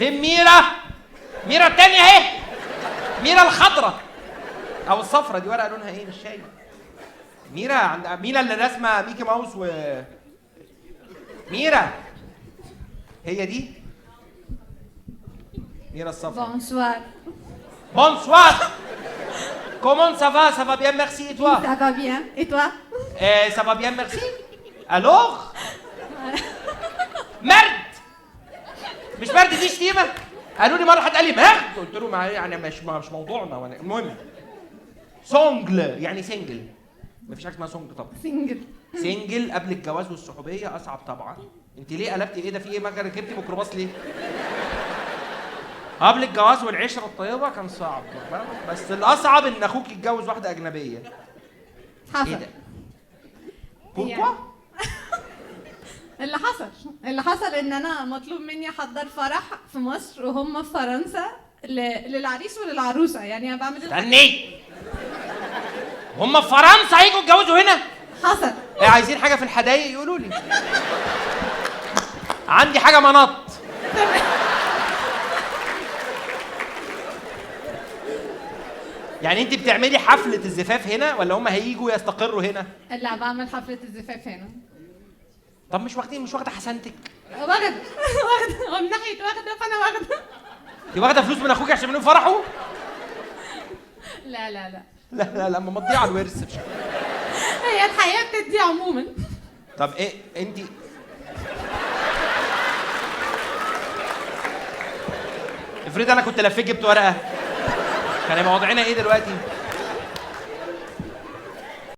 فين ميرا؟ ميرا التانية اهي، ميرا الخضرة او الصفرة دي، ورقة لونها ايه مش شايف. ميرا عند ميرا اللي رسمة ميكي ماوس و ميرا هي دي ميرا الصفرا. Bonsoir. Bonsoir. Comment ça va؟ Ça va bien, merci. Et toi؟ Ça va bien. Et toi؟ Ça va bien, merci. Alors؟ مرد. مش مرد دي شتيمة؟ قالوا لي مرة حد قال لي مرد، قلت له ما يعني مش موضوعنا. المهم songle يعني single، مفيش حاجة اسمها songle طبعا. Single. single قبل الجواز والصحوبية أصعب طبعا. أنت ليه قلبتي إيه ده، في إيه؟ ما ركبتي ميكروباص ليه؟ قبل الجواز والعشرة الطيبة كان صعب، بس الأصعب إن أخوك يتجوز واحدة أجنبية. حصل. إيه ده؟ Pourquoi؟ اللي حصل إن أنا مطلوب مني أحضر فرح في مصر وهم في فرنسا للعريس وللعروسة، يعني أنا بعمل استني، هم في فرنسا هيجوا يتجوزوا هنا؟ حصل. إيه، عايزين حاجة في الحدايق يقولوا لي. عندي حاجة منط. يعني انت بتعملي حفلة الزفاف هنا ولا هم هيجوا يستقروا هنا؟ لا، بعمل حفلة الزفاف هنا. طب مش واخدين، مش واخدة حسنتك؟ واخدة، واخدة، هو من ناحية واخدة فأنا واخدة. انت واخدة فلوس من أخوك عشان يعملوا فرحه؟ لا لا لا. لا لا لا، ما مضيعة على الورث بشكل. هي الحياة بتدي عموما. طب ايه انت؟ افرضي انا كنت لفيت جبت ورقة، كان هيبقى وضعنا ايه دلوقتي؟